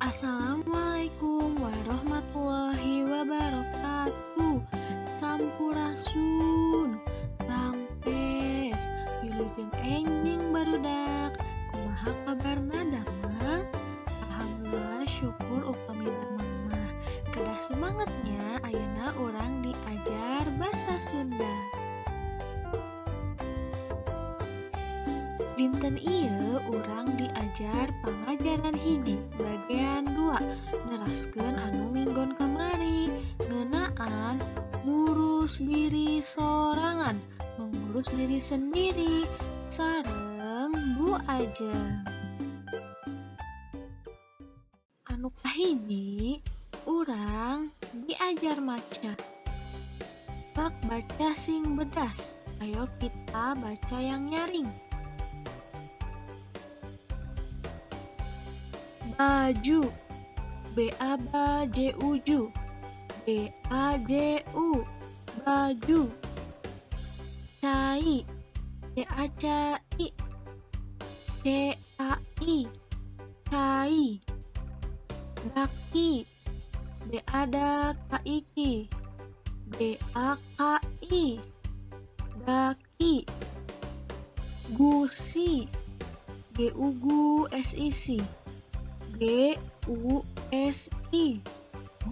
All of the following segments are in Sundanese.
Assalamualaikum warahmatullahi wabarakatuh. Sampurasun, rampes, wilujeng enjing, barudak. Kumaha kabarna, damang? Alhamdulillah, syukur upami damang mah. Kedah semangat nya, ayeuna urang diajar basa Sunda. Dinten ieu urang diajar pangajaran 1 bagian 2, neraskeun anu minggon kamari ngeunaan ngurus diri sorangan, mengurus diri sendiri, sareng Bu Ajeng. Anu kahiji, urang diajar maca. Rak baca sing bedas. Ayo kita baca yang nyaring. Baju, B A B J U ju, B A J U, baju. Cai, C A C I, C A I, cai. Daki, D A D K I ki, D A K I, daki. Gusi, G U G S I si, G U S I,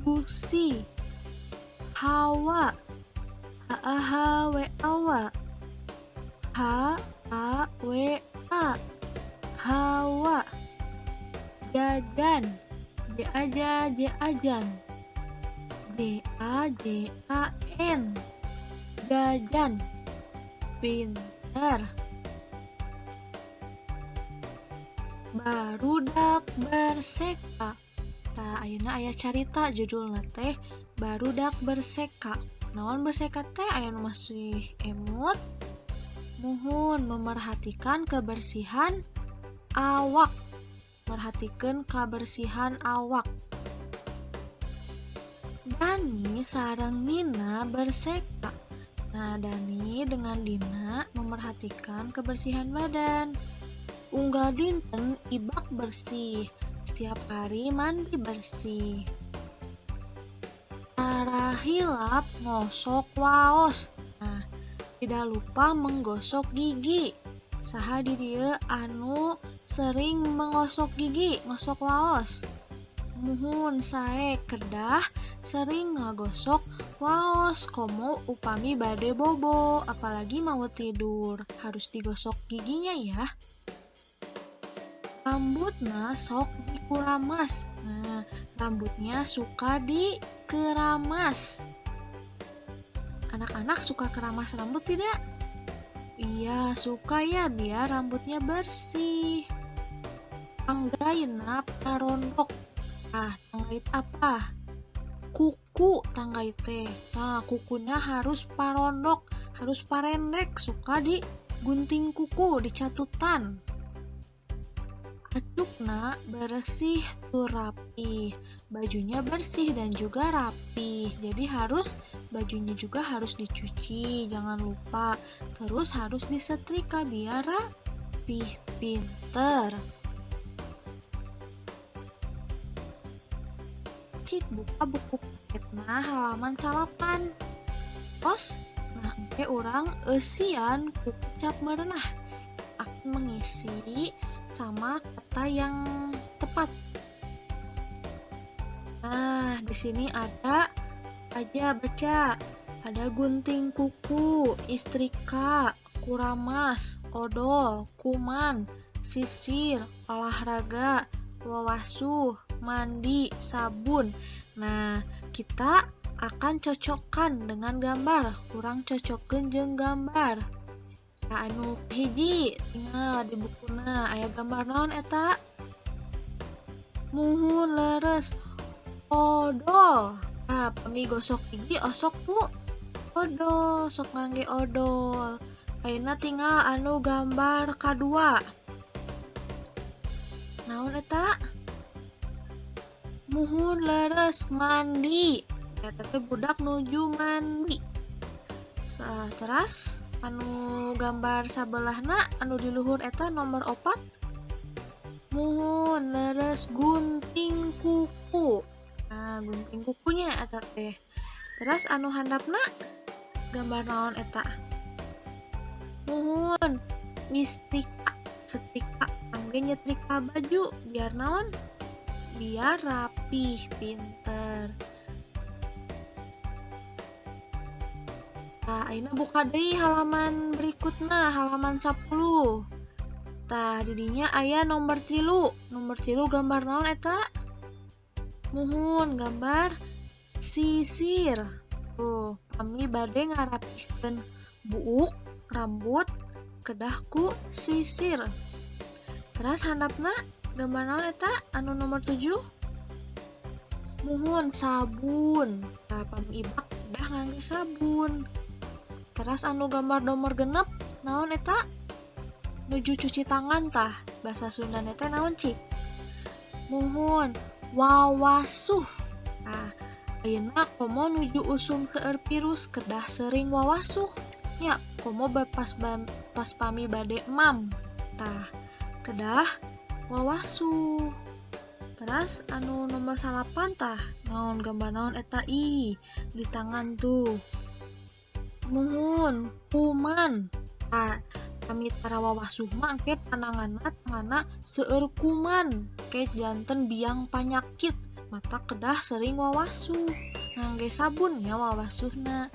gusi. Hawa, H A H W A wa, H A W A, hawa. Jajan, J A J J A jan, J A J A N, jajan. Pinter. Barudak Berseka. Tah, ayeuna aya carita judulna teh Barudak Berseka. Naon berseka teh, aya nu masih emut? Muhun, memerhatikan kebersihan awak. Merhatikeun kabersihan awak. Dani sareng Nina berseka. Nah, Dani dengan Dina memerhatikan kebersihan badan. Unggal dinten ibak bersih, setiap hari mandi bersih. Tara hilap ngosok waos. Nah, tidak lupa menggosok gigi. Saha di dieu anu sering mengosok gigi, ngosok waos? Muhun, sae, kedah sering ngagosok waos, komo upami bade bobo, apalagi mau tidur, harus digosok giginya ya. Rambutna sok dikuramas. Nah, rambutnya suka dikeramas. Anak-anak suka keramas rambut tidak? Iya, suka ya, biar rambutnya bersih. Tanggaina parondok. Ah, tanggait apa? Kuku tanggait teh. Nah, kukunya harus parondok, harus parendek, suka digunting kuku, dicatutan. Acukna bersih tur rapih. Bajunya bersih dan juga rapih. Jadi harus bajunya juga harus dicuci, jangan lupa. Terus harus disetrika biar rapih, pinter. Cik buka buku paketna halaman 9. Tos, nah engke urang eusian ku kecap merenah. Akan mengisi sama kata yang tepat. Nah, di sini ada aja baca. Ada gunting kuku, istrika, kuramas, odol, kuman, sisir, olahraga, wawasuh, mandi, sabun. Nah, kita akan cocokkan dengan gambar. Kurang cocokkeun jeung gambar. Nah, anu hiji tinggal di bukuna aya gambar naon eta? Muhun, leres, odol. Nah, pami gosok gigi osok ku odol, sok ngangge odol. Ayeuna tinggal anu gambar kadua. Naon eta? Muhun, leres, mandi. Eta teh budak nuju mandi. Teras anu gambar sabelahna, anu di luhur eta nomor 4. Muhun. Muhun leres, gunting kuku. Nah, gunting kukunya eta teh. Terus anu handapna gambar naon eta? Muhun nyetrika, setrika kangge nyetrika baju biar naon? Biar rapih, pinter. Nah, ayeuna buka deui halaman berikutna, halaman 10. Tah, didinya aya nomor 3. Nomor 3 gambar naon eta? Muhun gambar sisir. Tuh, pami bade ngarapihkeun buuk rambut kedah ku sisir. Terus handapna gambar naon eta anu nomor 7? Muhun sabun. Tah, pami ibak kedah ngangge sabun. Terus anu gambar nomor 6 naon eta? Nuju cuci tangan tah, bahasa Sundana teh naon cik? Muhun wawasuh. Tah, ayeuna komo nuju usum seueur virus kedah sering wawasuh nya, komo pas pami bade emam. Tah, kedah wawasuh. Terus anu nomor 9 tah, naon gambar naon eta ih di tangan tuh? Muhun kuman. Tah, pami tara wawasuh mah engke pananganna tanganna seueur kuman, ke janten biang panyakit. Mata kedah sering wawasuh ngangge sabun ya wawasuhna.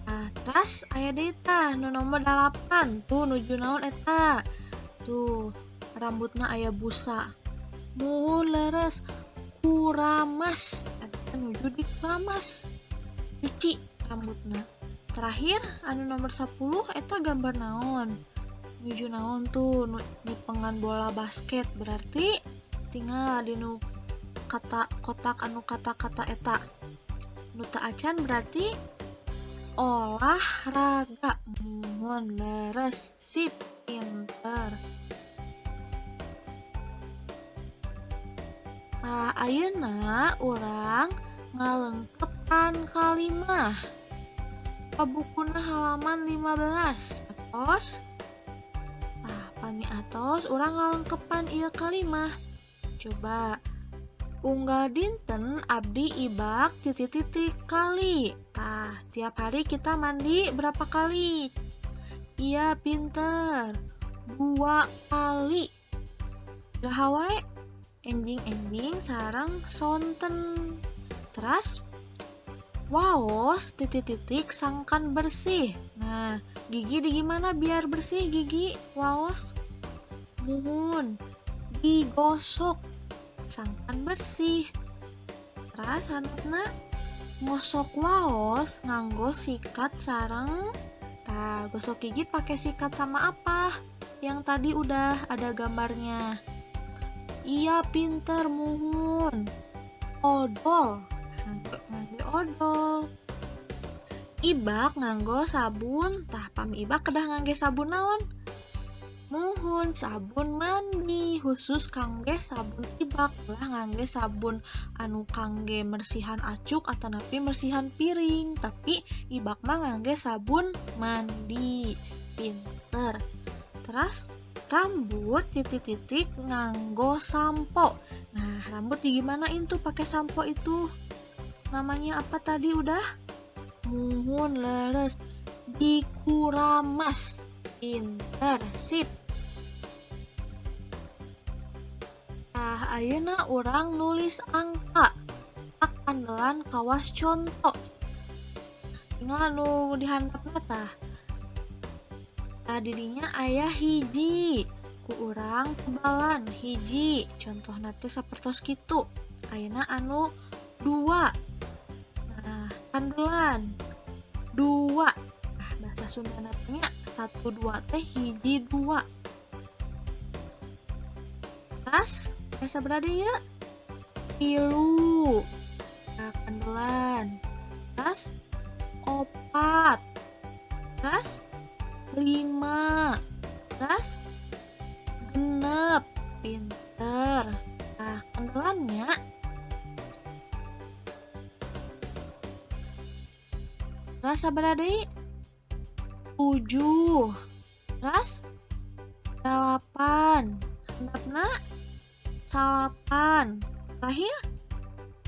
Nah, terus aya deui tah nu nomor 8 tuh nuju naon eta? Tuh rambutna aya busa. Muhun leres, kuramas. Eta nuju dikuramas, cuci rambutna. Terakhir anu nomor 10 eta gambar naon? Nuju naon tuh? Nyipengan bola basket, berarti tinggal di nu kata kotak anu kata-kata eta. Nu teu acan berarti olahraga. Muhun leres, sip, pinter. Nah, ayeuna urang ngalengkepan kalimah. Bukuna halaman 15. Atos. Nah, pami atos urang ngalengkepan ieu kalimah. Coba unggal dinten abdi ibak titik-titik kali. Tah, tiap hari kita mandi berapa kali? Iya, pinter. 2 kali. Iraha wae? Enjing-enjing sareng sonten. Terus waos titik-titik sangkan bersih. Nah, gigi di gimana biar bersih gigi waos? Muhun digosok sangkan bersih. Terus handapna ngosok waos nganggo sikat sareng. Tah, gosok gigi pakai sikat sama apa? Yang tadi udah ada gambarnya. Iya, pinter, muhun. Odol. Nganggo odol. Ibak nganggo sabun. Tah, pami ibak kedah ngangge sabun naon? Muhun sabun mandi khusus kangge sabun ibak, ulah ngangge sabun anu kangge mersihan acuk atanapi mersihan piring, tapi ibak mah ngangge sabun mandi. Pinter. Terus rambut titik-titik nganggo sampo. Nah, rambut digimanain tuh pakai sampo itu? Namanya apa tadi udah? Muhun leres, dikuramas. Pinter, sip. Nah, ayeuna urang nulis angka. Kandelan kawas conto. Tinggal nu dihandapna tah. Tah, didinya aya hiji. Ku urang tebalan hiji. Contohna teh sapertos kitu. Ayeuna anu 2. Nah, kandelan 2. Nah, bahasa Sundana nya 1 2 teh hiji 2. Terus aya sabaraha deui ieu? 3. Nah, kandelan. Terus 4. Terus 5. Terus 6. Pinter. Nah, kandelannya. Terus sabaraha deui? 7. Terus 8, handapna 9, terakhir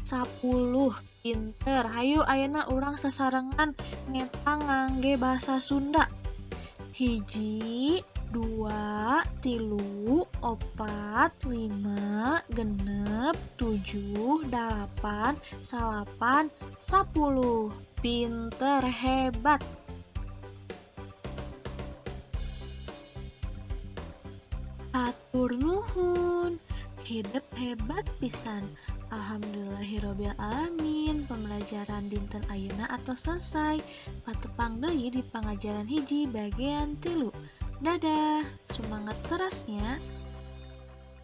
10. Pinter. Hayu, ayeuna urang sasarengan ngetang ngangge bahasa Sunda. 1, 2, 3, 4, 5, 6, 7, 8, 9, 10. Pinter, hebat. Hatur nuhun, hidep hebat pisan. Alhamdulillahirabbil alamin, pembelajaran dinten ayeuna atos selesai. Patepang deui di pangajaran 1 bagian 3. Dadah, sumanget terus nya.